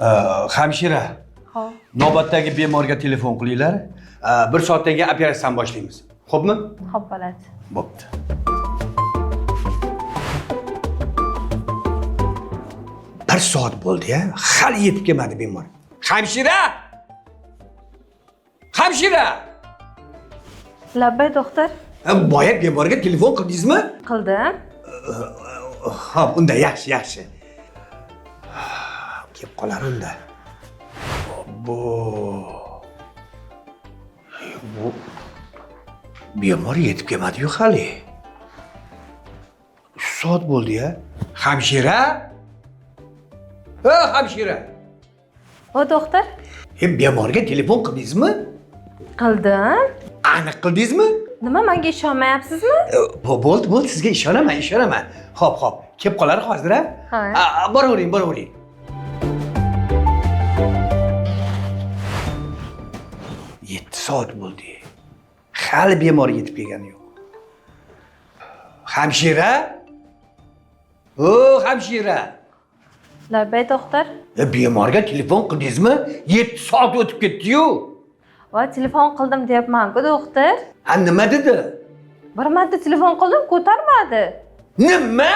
Hamshira, Xo'p. navbatdagi bemorga telefon qilinglar. Bir soatdan keyin operatsiyani boshlaymiz. Xo'pmi? Xo'p bo'ladi. Bo'pti. Bir soat bo'ldi-ya, hali yetib kelmadi bemor. Hamshira! Hamshira! Labbay doktor. Boya bemorga telefon qildingizmi? Qildim. Xo'p, unda yaxshi, yaxshi. Kelib qolar unda. Bu bemor yetib kelmadi-yu hali. 3 soat bo'ldi-ya. Hamshira? Ha, hamshira. O doktor. Bemorga telefon qildingizmi? Qildim. Aniq qildingizmi? Nima, menga ishonmayapsizmi? Bo'ldi, bo'ldi, sizga ishonaman, ishonaman. Xo'p, xo'p, kelib qolar hozir, a? Ha. Boravering, boravering. 7 soat bo'ldi. Hali bemor yetib kelgani yo'q. Hamshira? O, hamshira. Labbay doktor. Bemorga telefon qildingizmi? 7 soat o'tib ketdi-yu. Va telefon qildim deyapman-ku doktor. Ha, nima dedi? Bir marta telefon qildim, ko'tarmadi. Nima?